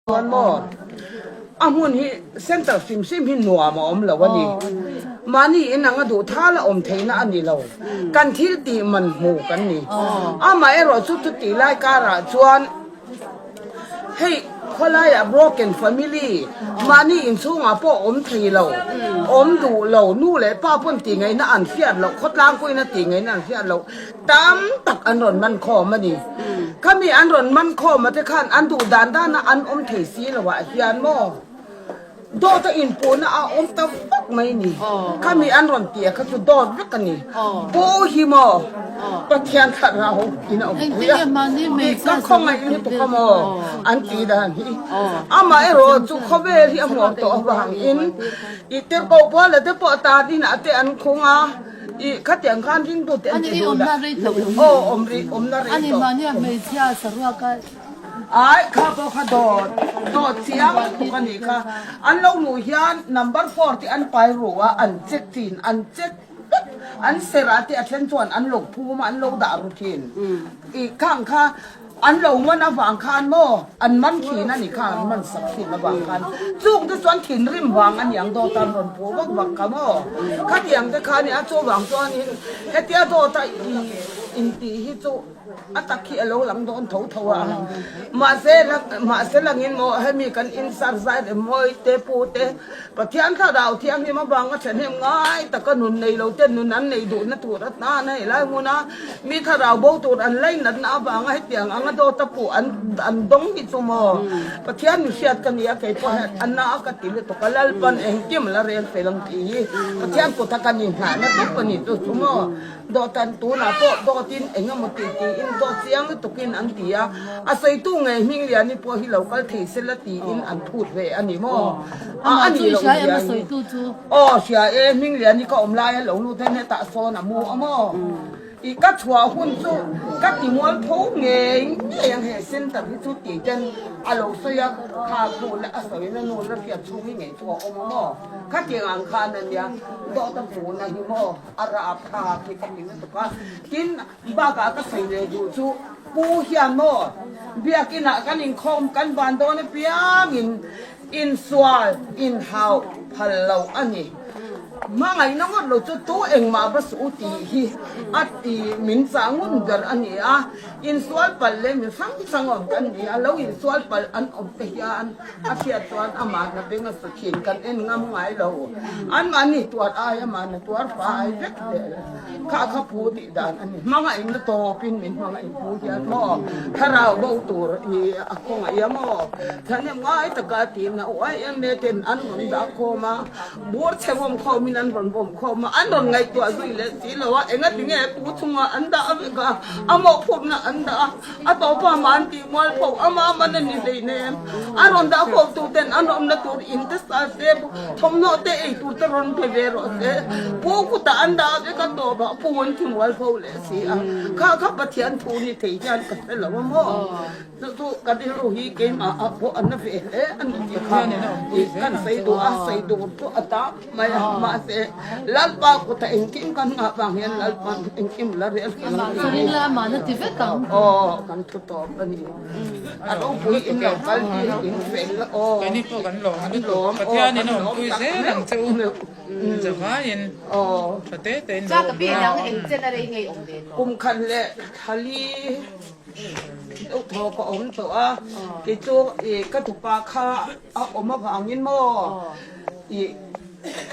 Chuan maw a hmun hi center hrim hrim hi nuam a awm lo a ni. Mahni in anga duh thal a awm theihna a ni lo. Kan thil tih man hmu kan ni. Amaherawh chu chutih lai karah chuan hei khawlaiah broken family mahni inchhungah pawh awm thei lo, awm duh lo, nu leh pa pawn tih ngaihna an hriat loh, khawtlang pawhin a tih ngaihna an hriat loh. Tam tak an rawn man khawm a ni. Khami an rawn man khawm a te khan an duh dan dan a an awm thei si lo ah hian maw dawt a inpuhna a awm ta vak mai ni. Khami an rawn tih a kha chu dawt vek a ni. Pu hi maw Pathian thlarau in a awm pui a tih ka khawngaih lutuk a maw an tih dan hi. Amaherawh chu khawvel hi a hmuh tawh avangin i tirhkoh puala te pawh tan inah te an khung a. I khatiang khan ringtu te an ti duh dah. Aw awm rih awmna rei tawh. Ai kha pawh kha dawt dawt chiang tuk a nih kha. An lo luh hian number four te an pai ru a an check thin an check vek an serh ah te a then chuan an lo phum a an lo dah ru thin. I khang kha An lo man avang khan maw an man thin a ni kha an man sak thin avang khan chung te chuan thinrim vang a niang dawt an rawn puh vak vak kha maw khatiang te kha a nia chuvang chuanin hetia dawt a intih hi chu a tak hi a lo lang dawn tho tho a mahse mahse langin maw hemi kan insar zai rem mawi te pu te Pathian thlarau thianghlim avanga thahnem ngai taka nun nei lo ten nun an nei duhna tur atan a helai hmuna mi thlarau bo tur an lainatna avanga hetiang anga dawta puh an an dawng hi chu maw Pathian mi hriat ka ni a kei pawh hian a na ka ti lutuk a Lalpan engkim la rel fel ang tih hi Pathian kuta kan inhnahna tawp a ni chu chu maw. Dawhtan tunah pawh dawtin eng emaw tih tiin dawt chiang lutukin an ti a, a sawitu nge Hmingliani pawh hi lo kal thei se la tiin an phut ve a ni maw? A a nih loh zia hi. Aw hria e, Hmingliani ka awm laia lo lut hian hetah sawn a mu a maw? I ka chhuah hun chu ka ti mual tho ngei ngei ang he center hi chu tih ten a lo sawi a, kha thu leh a sawina nu la hriat chhung hi ngei chu a awm a maw? Khatiang ang khan a nia, dawt a hmuhna hi maw? A rah tha khi ka ti lutuk a, tin bakah ka sawi leh duh chu Pu hian maw biakinah kan inkhawm kan van dawn apiangin insual inhau phal lo a ni. Hmangaihna ngawt lo chu tu engmah va suh u tih hi a ti min chah ngun ber a ni a, insual palh leh mi hrang hrang awm kan ni a, lo insual palh an awm te hian A hriat chuan amah na beng a su thin kan en ngam ngai lo. Anmahni tuar ai amah na tuar fa ai vek zel. Kha kha pu tih dan a ni. Hmangaih na tawpin min hmangaih pu hian maw thlarau bo tur i a khawngaih a maw thahnem ngai taka tiin a uai em e ten an rawn dah khawm a, bur chhe vawm khawmin an rawn vawm khawm a, an rawn ngaihtuah zui leh si lo a, engatinge pu chungah an dah vek a, a mawhphurhna an dah a. A tawpa mah an tih mual pho a mah man a ni hleinem. A rawn dah khawp tur ten an awmna tur in te sa se, thawmhnaw te ei tur te rawn pe ve rawh se. Pu kutah an dah vek a tawpah pu an ti mual pho leh si a. Kha kha Pathian thu ni thei hian ka hre lo a maw? Chu chu ka rilru hi keimah ah pawh a na ve hle a ni tih kha kan sawi duh a, sawi duh chu a tam. Mai a, mahse Lalpa kutah engkim kan nghah vang hian Lalpa engkim la rel fel ang tih hi aw kan thu tawp a ni. A ropui in lo kal hi in fel aw. Keini pawh kan lawm lutuk. Pathian in a awmpui zel ang che u. Zavaiin tha te te in lo awm a. Kum khat leh thali deuh thaw ka awm tawh a, kei chu ka tupa kha A awm avangin maw i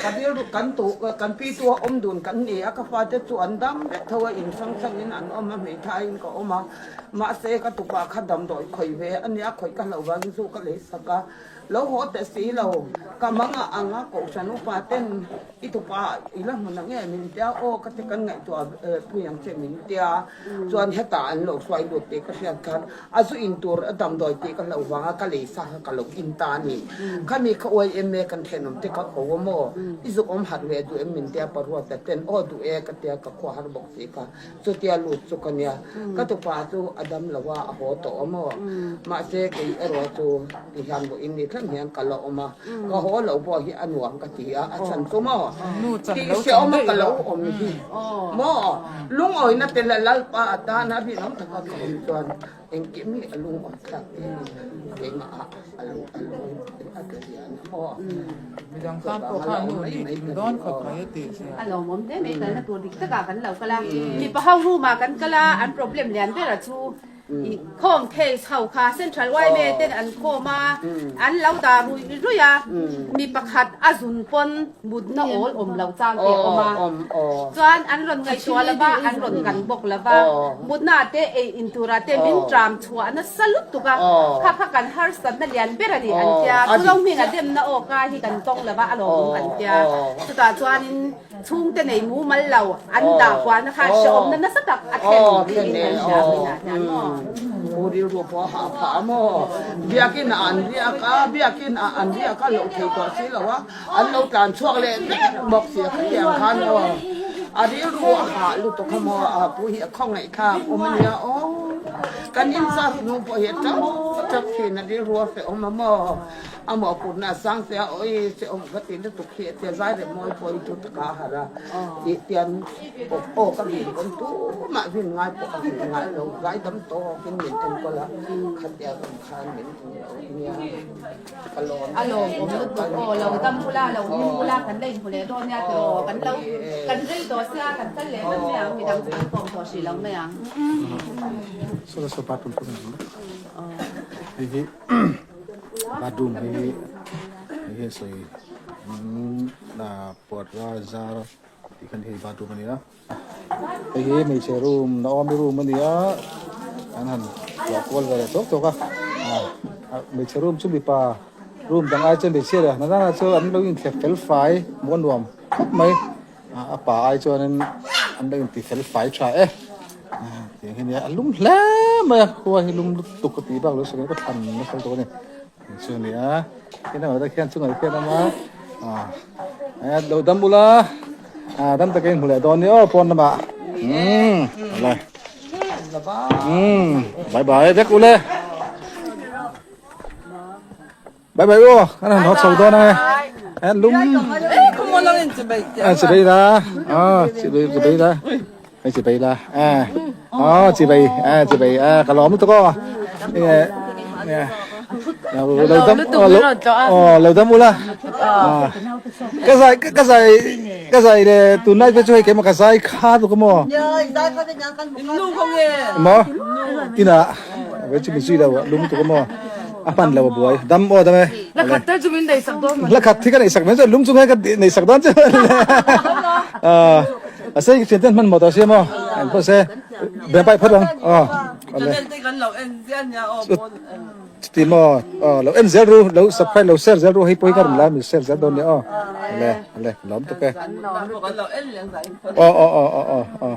ka rilru kan tu kan pi chu a awm dun kan ni a, ka fate chu an dam vek tho a, in hrang hrangin an awm a, hmeithaiin ka awm a, mahse ka tupa kha damdawi khawih ve a nia, khawih ka hlauh vangin chu ka lei sak a, lo haw teh si lo, ka mangah ang a kohhran upa ten i tupa i la hmun ang nge min tia, aw ka ti kan ngaihtuah pui ang che min tia, chuan hetah an lo hruai lut tih ka hriat khan A zu in tur a damdawi tih ka hlauh vanga ka lei sa kha ka lo in ta a ni. Khami kha YMA kan thenawm te ka ko a maw? maw i zuk awm harh ve duh em min tia Paruata ten aw duh e ka tia ka khua har bawk si kha chutia lut chu ka nia ka tupa chu a dam lo a a haw tawh a maw mahse kei erawh chu ti hian vawiin ni thleng hian ka la awm a ka haw lo pawh hi a nuam ka ti a a chhan chu maw tih hreawm a ka lo awm hi maw lungawina tel a Lalpa atana rinawm taka ka awm chuan Engkim hi a lungawn thlak tih hi keimah ah a lo a lo a tla lian a maw? Midang tan pawh khan nu nih tling dawn khawp mai a tih zia. A lawmawm hle mai kalna tur dik takah kan lo kal a, mipa ho room ah kan kal a, an problem lian ber a chu i khawm case ho kha Central yma ten an khawm a, an lo dah ruih ruih a, mi pakhat a zun pawn mutna awl awm lo chang te a awm a, chuan an rawn ngaihtuah lova an rawn kan bawk lova, mutna te ei in tura te min tram chhuah nasa lutuk a, kha kha kan harsatna lian ber a ni an tia, chu lo hming a demna aw ka hi kan tawng lova a lawmawm kan tia, chutah chuanin chhungte nei mumal lo an dah kualna khan hrehawmna nasa tak a thlen niin kan hria vawiinah hian maw. Pu rilru pawh a hah phah a maw? Biakin ah an riak a, biakin ah an riak a loh thei tawh si lo a. An lo tlan chhuak leh vek bawk si a khatiang khan aw a rilru a hah lutuk a maw a pu hi a khawngaih thlak awm a nia aw kan in chak hnu pawh hi a tap tap thin a rilru a feh awm a maw a mawhphurhna a sang sia awi che awm ka ti lutuk hi a tia zai rem mawi pawh hi thu taka a harh a tih tian aw ka vin pawn tumah vin ngai pawh a vin ngai lo zai dam tawkin min enkawl a khatia kan khan min en lo nia. A lawmawm lutuk aw, lo dam ula, lo hlim ula, kan la inhmu leh dawn nia tiraw, kan lo kan rei tawh sia, kan kal leh vat mai ang, midang chu kan kawm tawh hrih lo mai ang. Saw saw bathroom pawh kan hmu hei hi bathroom hi hei hi sawi puat ra zar tih khan hei bathroom a ni a. Hei hi hmeichhe room Naomi room a ni a an han tuah kual ve leh tawk tawk a hmeichhe room chu mipa room dang ai chuan hmeichhia leh nana chu an lo inthlep fel fai hmuh a nuam khawp mai a pa ai chuanin an lo inti fel fai tha e tiang hi nia a lum hle mai a khua hi lum lutuk ka tih bak lo sawi ka thlan nasa lutuk a ni chu a ni a tin amah te khian chungah khian a awm a ah lo dam ula ah dam takin hmu leh dawn nia aw pawn lamah umm awle umm bye bye vek ule bye bye aw kan han haw chho dawn ange eh lum ah chibai la ah chibai chibai la hei chibai la eh ah chibai eh chibai eh ka lawm lutuk aw eh eh lo dam aw lo dam ula ka zai ka zai ka zai le tunlai te chu hei keimah ka zai kha tuk maw maw ina ve chu min zui lo lum tuk maw a hman lo a buai dam aw dam e La khat te chu min nei sak dawn la khat thi ka nei sak mai chu lum chung he ka nei sak dawn chu a sei thian ten hman maw ta sia maw an pawh se be pai phawt ang aw channel te kan lo en ziah nia aw pawn chuti maw aw lo en zel ru lo subscribe lo share zel ru hei pawh hi ka rawn la mi share zel dawn nia aw le le lawm tuk e kan lo en leng zai aw aw aw aw aw.